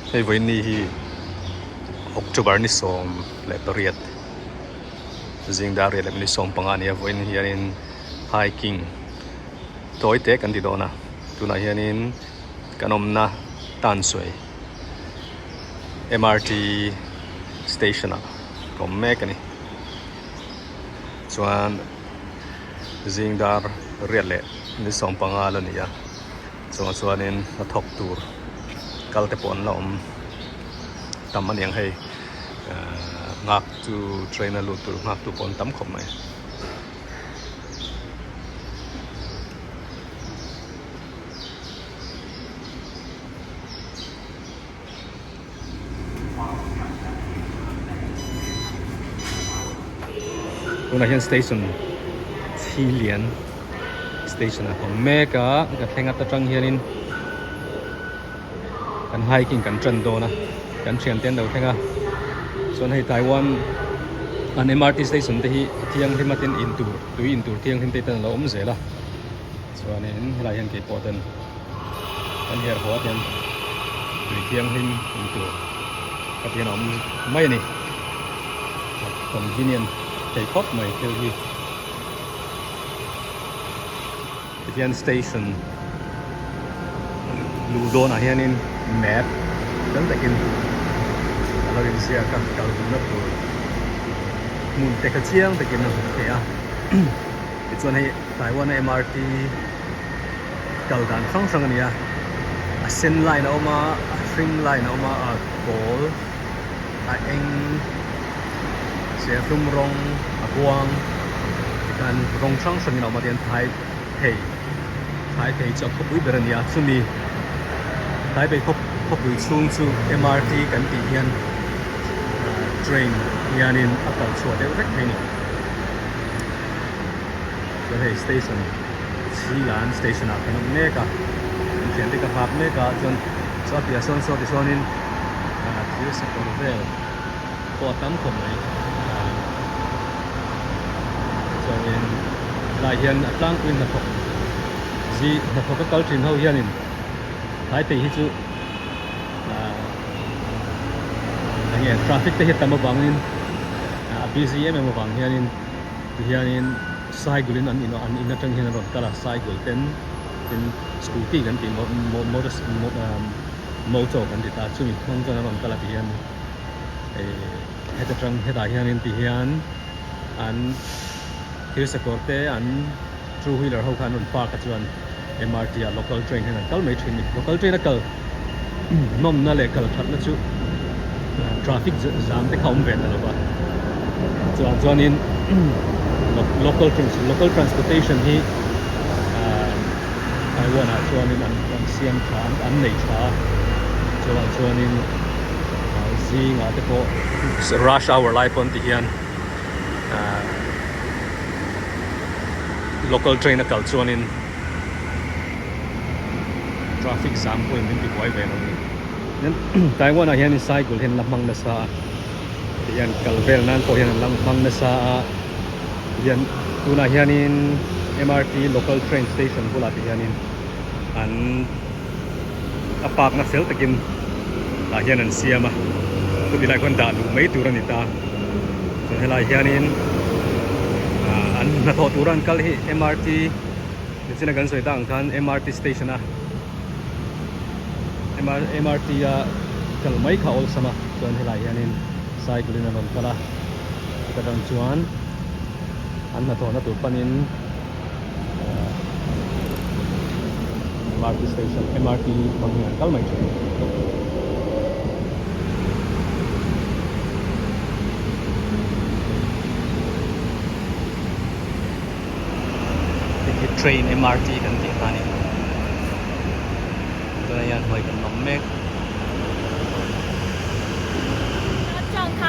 Hei vawiin ni hi October ni 18 zing dar riat leh minute 15 a ni a vawiin hianin hiking tawi te kan ti dawn a tunah hianin kan awmna Tansuai M_R_T station ah ka awm mek a ni chuan zing dar riat leh ni 15 la ni a. Chungah chuanin hnathawk tur kal te pawh an la awm tam a niang hei ahh nghak chu train a lut tur nghak tu pawh an tam khawp mai. Tunah hian station Chhilian station ah ka awm mek a ka thleng ata tang hianin kan hiking kan tan dawn a kan thiante an lo thleng a chuan hei Taiwan an M_R_T station te hi a thianghlim a tin in tur tui in tur thianghlim te ten a lo awm zel a chuanin helai hian keipawh ten kan her haw hian tui thianghlim in tur ka ti hian a awm mai a ni convenient thei khawp mai thil hi tihian station luh dawnah hianin map fel takin a lo inziak a kal duhna tur hmun te kha chiang takin a hmuh theih a tichuan hei Taiwan a M_R_T kal dan hrang hrang a ni a a sen line a awm a a hring line a awm a a pawl a eng serthlum rawng a buang tikhan rawng hrang hrangin a awm a tihian Taipei Taipei chu a khawpui ber a ni a chumi Taipei khawpui chhung chu M_R_T kan tih hian train hianin a kal chhuah deuh vek thei a ni. Chuan hei station Chhilan station ah kan awm mek a kan thian te ka nghak mek a chuan chuan a piah sawn saw tichuanin ah thil sakawr vel pawh a tam khawp mai chuanin helai hian a tlangpui hnathawk zi hnathawk a kal thin ho hianin tlai phei hi chu ah enge traffic te hi a tam avangin a busy em em avang hianin. Tihianin cycle in an in an in atang hian an rawn kal a cycle ten tin scooty kan tih motor kan ti ta chumi hmang chuan an rawn kal a tihian eh heta tang hetah hianin tihian an thil sakawr te an two wheeler ho kha an rawn park a chuan M_R_T ah local train hian an kal mai thin a ni local train a kal nawmna leh kal thatna chu traffic jam te kha a awm ve ta lo va chuan chuanin local local transportation hi Taiwan ah chuanin an an siam tha an nei tha a chuvang chuanin zingah te pawh rush hour lai pawn ti hian local train a kal chuanin traffic jam pawhin min ti buai ve lo ni Taiwan ah hian cycle hian la hmang nasa a tihian kal vel nan pawh hian an la hmang nasa a tihian tunah hianin M_R_T local train station bulah te hianin an a park na fel takin tah hian an siam a chuti lai khuan dah luh mai tur a ni ta chuan helai hianin an hnathawh tura an kal hi M_R_T nichina kan sawi tak ang khan M_R_T station a M_R_T a kal mai kha awlsam a chuan helai hianin cycle in an rawn kal a chuta tang chuan an hnathawhna tur panin M_R_T station M_R_T hmang hian an kal mai thin. Hei hi train M_R_T kan tih kha a ni tunah hian hnuai kan awm mek. 撞他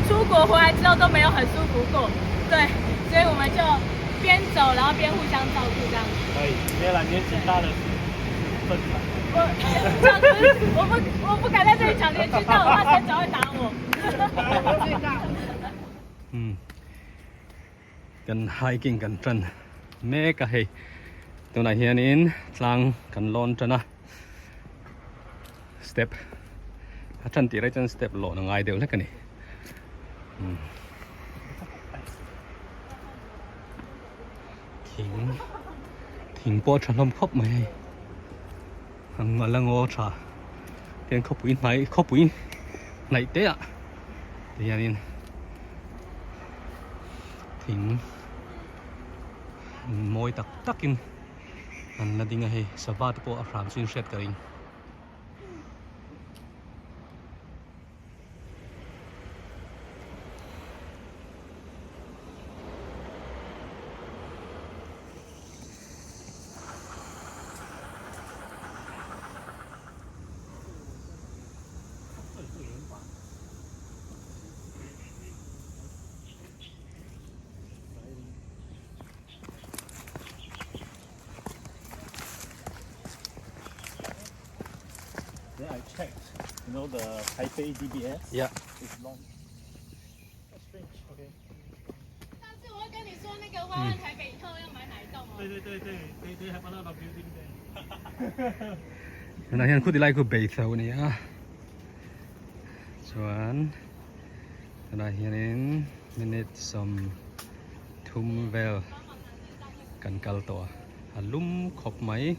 出国回来之后都没有很舒服过， 对， 所以我们就边走然后边互相照顾这样子。 可以， 没有啦， 年纪大了是正常。 我这样子， 我不我不敢在这里讲年纪大， 我怕三长会打我。 嗯， kan hiking kan tan mek a hei tunah hianin tlang kan lawn tan a step. A tan tirah chuan step lawn a ngai deuh hlek a ni. Thing thing pawh a tha hlawm khawp mai hei. Ang a la ngaw tha tian khawpui hnai khawpui hnaih te ah tihianin thing mawi tak takin an la ding a hei sava te pawh a hram chu in hriat ka ring. Then I checked, you know the Taipei DBS? Yeah. It's long. That's strange. Okay. 上次我跟你说那个弯弯台北以后要买哪一栋哦。对对对对，they they have a lot of building there. Tunah hian khuti lai khu bei tho a ni a chuan tunah hianin minute 30 vel kan kal tawh a a lum khawp mai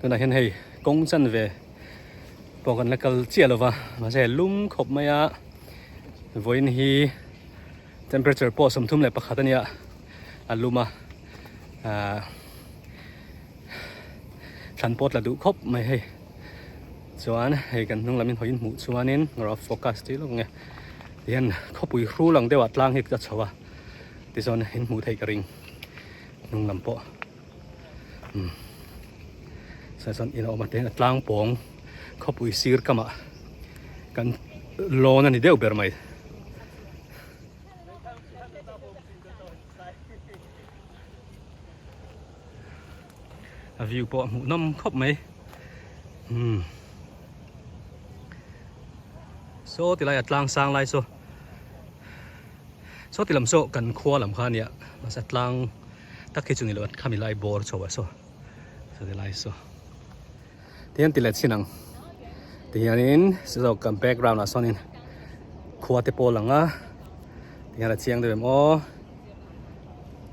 tunah hian hei kawng chanve pawh kan la kal chiah lo va mahse lum khawp mai a vawiin hi temperature pawh 31 a nia a lum a ahh thlan pawh tla duh khawp mai hei chuan hei kan hnung lam in hawiin hmuh chuanin rawh focus tih lawk nge tihian khawpui hrul ang deuh ah tlang hi ka chho a tichuan in hmuh theih ka ring hnung lam pawh umm chuan in a awm a tihian a tlang pawng khawpui sir kamah kan lawn a ni deuh ber mai. A view pawh a hmuh nawm khawp mai umm saw ti lai a tlang sang lai saw saw ti lam saw kan khua lam kha a nia mahse tlang tak hi chu ni lo khami lai bawr chho ah saw saw ti lai saw tihian ti leh chin ang tihianin saw kan background ah sawnin khua te pawh a lang a tihian a chiang deuh em aw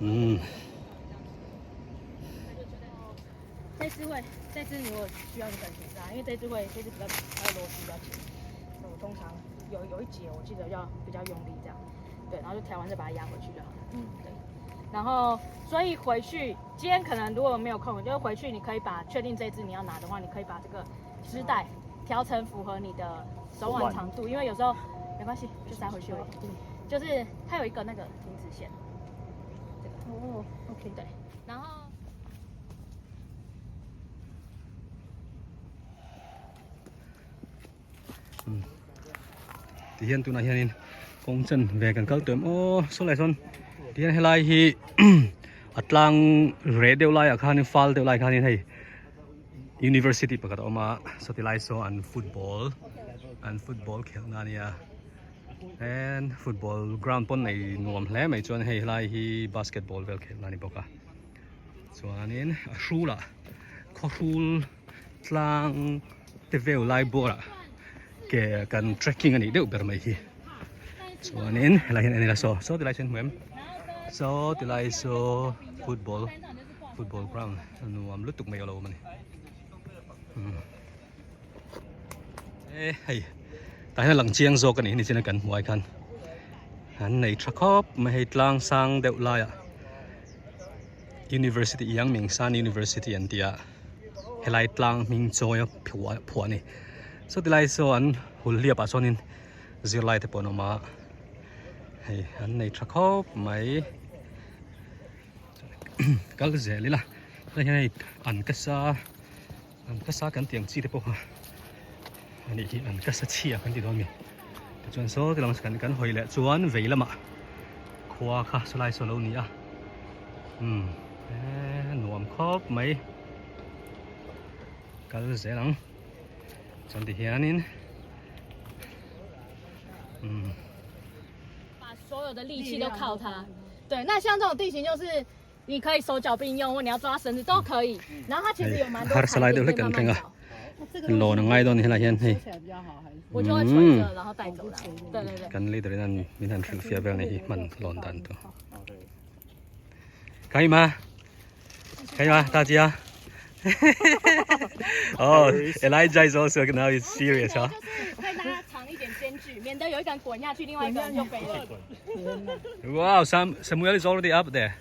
umm. 这只会，这只如果需要你本钱啊，因为这只会，这只比较它的螺丝比较紧，所以我通常有有一节我记得要比较用力这样，对，然后就调完再把它压回去就好了。嗯，对。然后所以回去今天可能如果没有空，就回去你可以把确定这只你要拿的话，你可以把这个织带调成符合你的手腕长度，因为有时候没关系，就塞回去而已。就是它有一个那个停止线，这个哦，OK，对，然后。Ti hian tunah hianin kawng chan ve kan kal tawh em aw saw lai sawn ti hian helai hi a tlang reh deuh laiah khanin fal deuh lai khanin hei university pakhat a awm a saw ti lai saw an football an football khelh na ania and football ground pawn nei nuam hle mai chuan hei helai hi basketball vel khelh na a ni bawk a chuanin a hrulah khaw hrul tlang te vel lai bawrah ke kan trekking a nih deuh ber mai hi chuanin helai hian en ila saw saw tilai saw in hmu em saw tilai saw football football ground a nuam lutuk mai a lo awm a ni e hei tah hian a lang chiang zawk a ni nichin a kan hmuh ai khan an nei tha khawp mai hei tlang sang deuh laiah University Yang Ming Shan University an ti a helai tlang hming chawi a phuah phuah a ni saw tilai saw an hul hliap ah chuanin zirlai te pawh an awm a hei an nei tha khawp mai kal zel ila hei hian hei an ka sa an ka sa kan tih ang chi te pawh kha a nih hi an ka sa chhia kan ti dawn a ni tichuan saw ti lam kan kan hawi leh chuan vei lamah khua kha saw lai saw lo ni a umm eee nuam khawp mai kal zel ang chuan ti hianin umm. 把所有的力气都靠它。对，那像这种地形就是你可以手脚并用，或你要抓绳子都可以。然后它其实有蛮多 Harsa lai 台 deuh 阶 hlek 可以 kan 慢 thleng 慢 a 找。Lawn a ngai dawn a ni helai hian hei. Umm kan leader in an min han hrilh fiah vel a nih hi hman lawn dan tur. Kai ma Kai ma ta jia Oh Elijah is also now is serious huh Wow Sam Samuel is already up there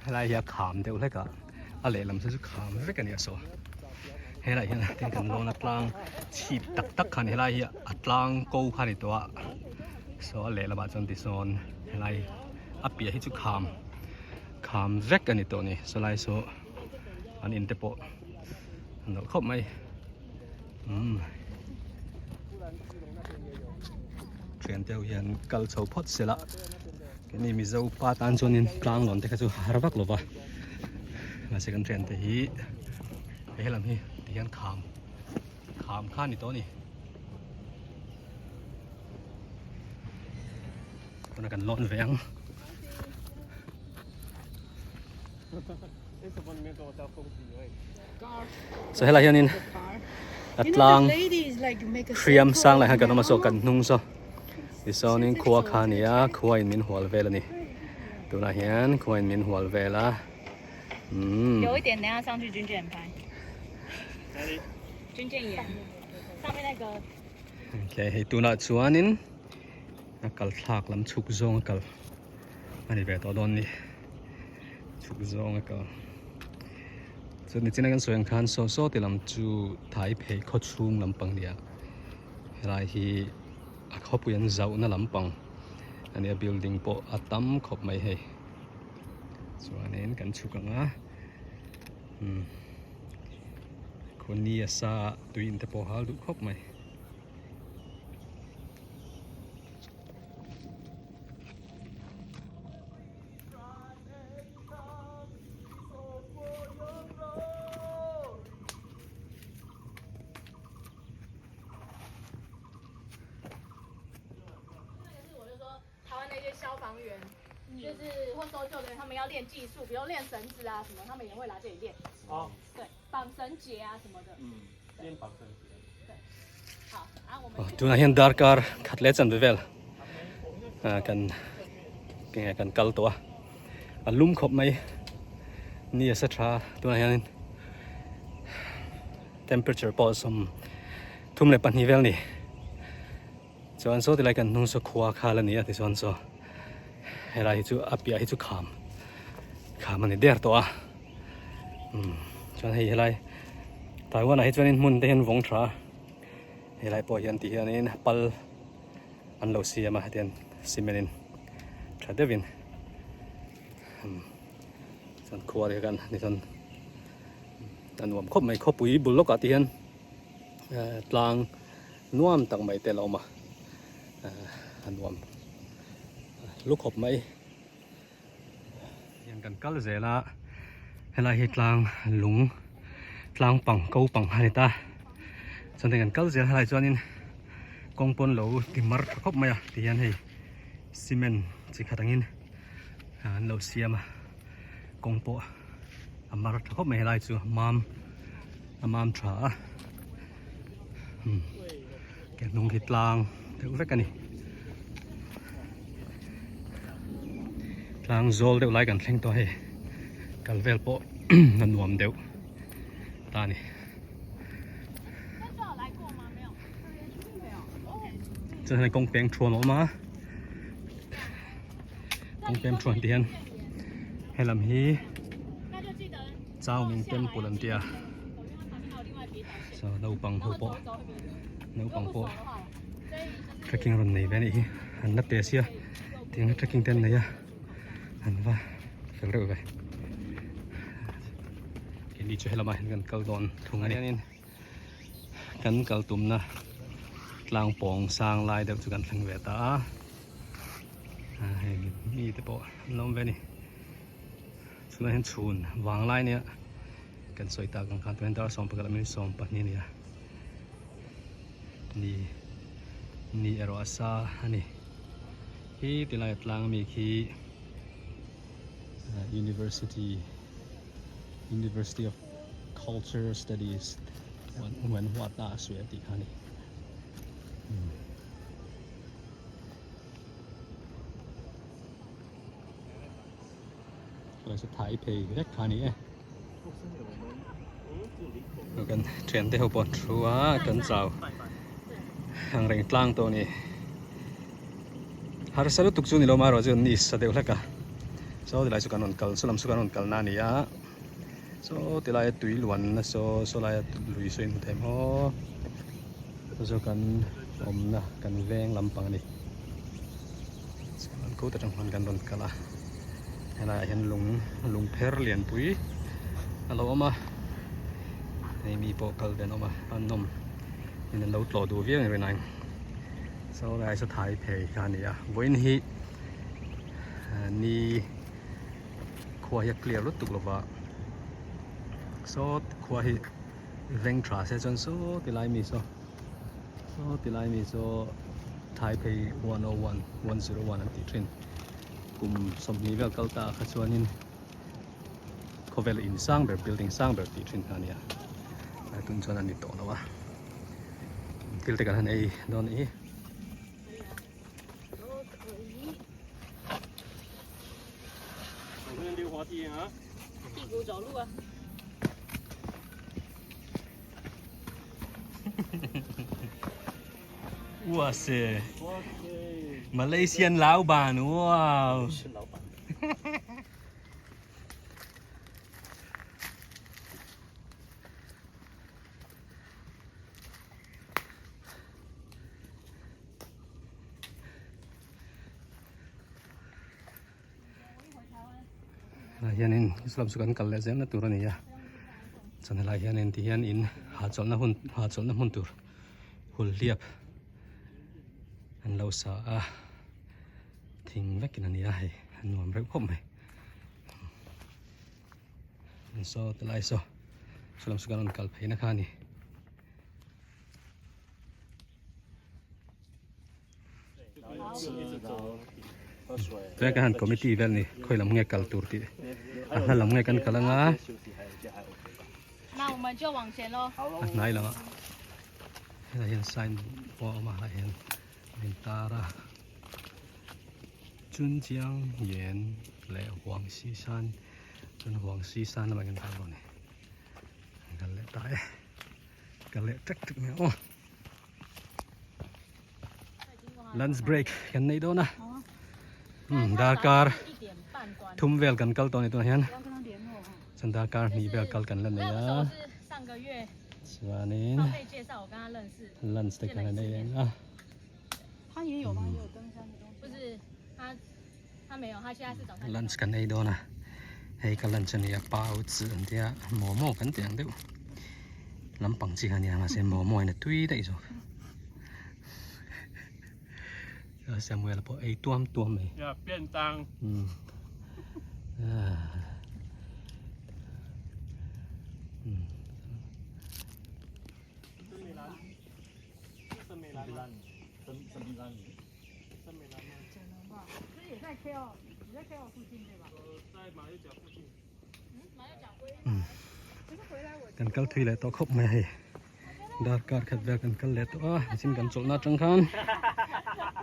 Helai hi a kham deuh hlek a, a lehlam saw chu kham vek a ni a saw. Helai hian tin kan lawn a tlang chhip tak tak kha a ni helai hi a tlang ko kha a ni tawh a, saw a lehlamah chuan tisawn helai a piah hi chu kham kham vek a ni tawh a ni saw lai saw an in te pawh a nawlh khawp mai umm thian te ho hian kal chho phawt se la. Keini Mizo pa tan chuanin tlang lawn te kha chu har vak lo va, mahse kan thiante hi he lam hi ti hian kham kham kha a ni tawh a ni. Tuna kan lawn ve ang. So helai hianin a tlang hriam sang lai khan kan awm a saw kan hnung saw tichuanin khua kha a ni a khua in min hual vel a ni tunah hian khua in min hual vel a umm. Okay hei tunah chuanin a kal thlak lam chhuk zawng a kal. A ni ve tawh dawn ni chhuk zawng a kal chu nichina kan sawi ang khan saw saw ti lam chu thai phei khaw chhung lampang nia helai hi a khawpui an zauhna lampang a nia building pawh a tam khawp mai hei chuanin kan chhuk ang a umm khaw ni a sa a tui in te pawh a hal duh khawp mai. Tunah hian darkar khat leh chanve vel kan enge kan kal tawh a a lum khawp mai ni a sa tha tunah hianin temperature pawh 32 vel a ni chuan saw tilai kan hnung saw khua khal a ni a tichuan saw helai hi chu a piah hi chu kham kham a ni der tawh a umm chuan hei helai Taiwan ah hi chuanin hmun te hian vawng tha a helai pawh hian ti hianin pal an lo siam a hetiang cement in tha deuhin umm chuan khua te khan ni chuan a nuam khawp mai khawpui bul lawkah te hian tlang nuam tak mai te a lo awm a a nuam lu khawp mai. Hian kan kal zel a helai hi tlang lung tlang pang ko pang a ni ta chuan kan kal zel helai chuanin kawng pawn lo ti mar tha khawp mai a ti hian hei cement chi khat angin an lo siam a kawng pawh a mar tha khawp mai helai chu mam a mam tha a umm ke hnung hi tlang deuh vek a ni tlang zawl deuh lai kan thleng tawh hei kal vel pawh a nuam deuh ta a ni. Chuan hei kawng peng thuam a awm a kawng peng thuam tih hian helam hi Chau Ming Temple an tia so naupang ho pawh naupang pawh trekking rawn nei ve anih hi an la te sia tiang trekking te an nei a an va fel reuh ve keini chu helamah hian kan kal dawn thung a ni kan kal tumna tlang pawng sang lai deuh chu kan thleng ve ta a hei mi te pawh an lo awm ve a ni. Chhunah hian chhun vang lai nia kan sawi tak ang khan tunah hian dar 11 leh minute 12 a ni a ni ni erawh a sa a ni hi tilai a tlang ami khi university university of culture studies. Wenhua Daxue tih kha a ni. Helai chu Taipei vek kha a ni e. Kan thian te ho pawh an thu a kan chau ang reng tlang tawh a ni. Harsa lutuk chu ni lo marawh chu an ni sa deuh hlek a. Saw tilai chu kan rawn kal saw lam chu kan rawn kal na a ni a. Saw tilai a tui luan na saw saw lai a lui saw in hmu thei maw saw chu kan awmna kan veng lampang a ni. Chuan kut atang khan kan rawn kal a helaiah hian lung lung pher lianpui a lo awm a hei mi pawh kal ve an awm a a nawm in an lo tlawh duh viau ang rinai saw lai saw thai phei kha a ni a vawiin hi ni khua hi a clear lutuk lova saw khua hi veng tha se chuan saw ti lai mi saw. Saw ti lai mi chu Taipei 101, 101 an tih thin. Kum sawmhnih vel kal ta ah kha chuanin khawvel in sang ber building sang ber tih thin kha a ni a. Tlai tun chuan a ni tawh lo a. Thil te kan han ei dawn anih hi. 哇塞，Malaysian 老板，哇！是老板。 Helai hianin Islam chu kan kal leh zel na tur a ni a chuan helai hianin ti hian in hahchawlhna hun hahchawlhna hmun tur hul hliap an lo sa a thing vekin a ni a hei a nuam reuh khawp mai saw ti lai saw saw lam chu kan rawn kal phei na kha a ni. Tunah kan han committee vel ni khawi lam nge kal tur tih a hla lam nge kan kal anga a hnai lamah helai hian sign pawh a awm a helai hian a intar a Chunjiang Yan leh Huangxi Shan chuan Huangxi Shan lamah kan kal dawn a ni kan kal leh ta e kal leh ṭek ṭek mai ang aw. Lunch break kan nei dawn a darkar thum vel kan kal tawh a ni tunah hian chuan darkar hnih vel kal kan la nei a chuanin lunch te kan la nei ang a. Lunch kan ei dawn a hei ka lunch a nia pau chi an tia momo kan tih ang deuh lampang chi kha nia mahse momo in a tui daih zawk Samuel pawh ei tuam tuam mai ya pian tang um Kan kal thui leh tawh khawp mai a hei darkar khat vel kan kal leh tawh a nichin kan chawlhna atang khan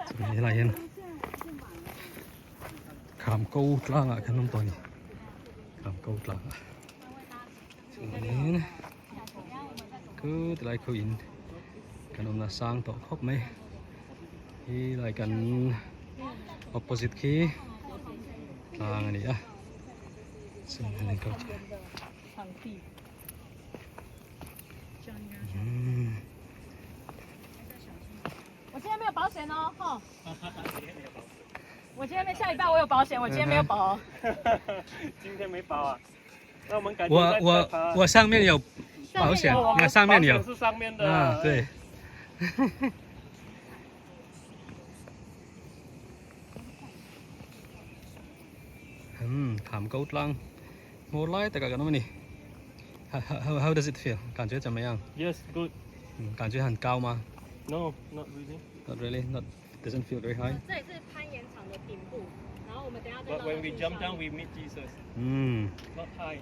chuan helai hian kham ko tlangah khan awm tawh a ni kham ko tlangah chuanin khu tilai khu in kan awmna sang tawh khawp mai hi lai kan opposite khi tlang a ni a chuan an inkar chu 我我我上面有保险，那上面有是上面的啊，对。 嗯，砍高浪，我来这个干嘛呢？How how how does it feel？感觉怎么样？ Yes, good. 嗯，感觉很高吗 No, not really. ？Not really, not doesn't feel very high. 这里是攀岩场的顶部，然后我们等下再 But when we jump down, we meet Jesus. 嗯 Not high.